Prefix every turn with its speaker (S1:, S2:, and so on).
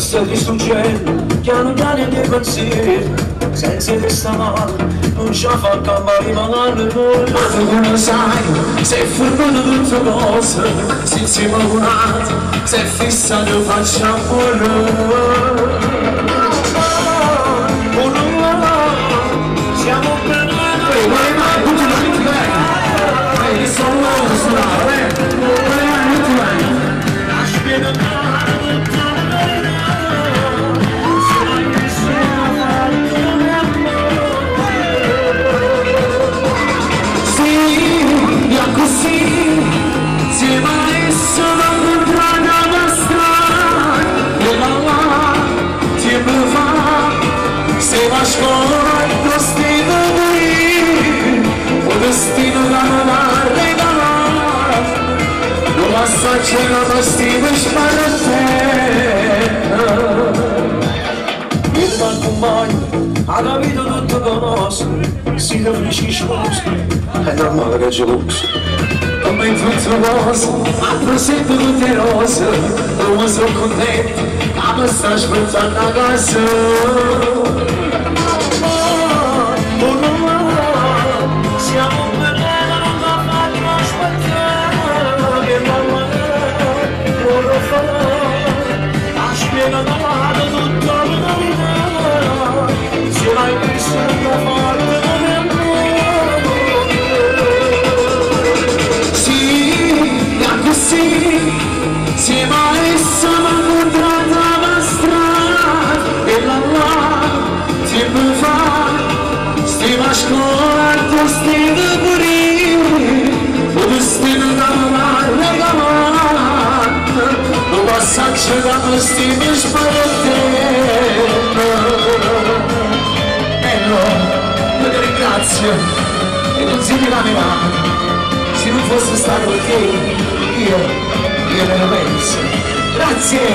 S1: Sta distruggendo piano piano i miei pensieri, senza che sta male, non ci fa campare male.
S2: Ma tu come sai, se è formato tutte cose, se siamo curati, se è fissato facciamo
S1: Siamo per
S2: Ehi, ma le mani, tutti tutti bene! Ehi, sono loro, sono loro, eh! Con le mani, tutti bene! Sì, è così, se ma essa va incontrata la strada, e la là, ti fa, se va a scuola il destino qui, o destino da non regalare, non la sa c'è la destino spartendo.
S1: Il m'accompagna, ha capito tutto cosa, si capisce sposa, è normale che ci luce.
S2: Come in tutte cose, ma presento tutte rose, non sono contento, ma mi sta aspettando a casa.
S1: Siamo per non la faccio aspettare, che mamma vorrò fare, ha spiegato tutta la verità, se l'hai visto da parte come
S2: Sì, è così, se ma essa mi ha incontrata la strada, e la là, ti mi fa, stiamo a scuola, tu stai da morire, o destino da non regalare, non passaggio da destino spartendo. Bello, io ti ringrazio e non si mi mano. Se non fosse stato perché io me lo penso. Grazie!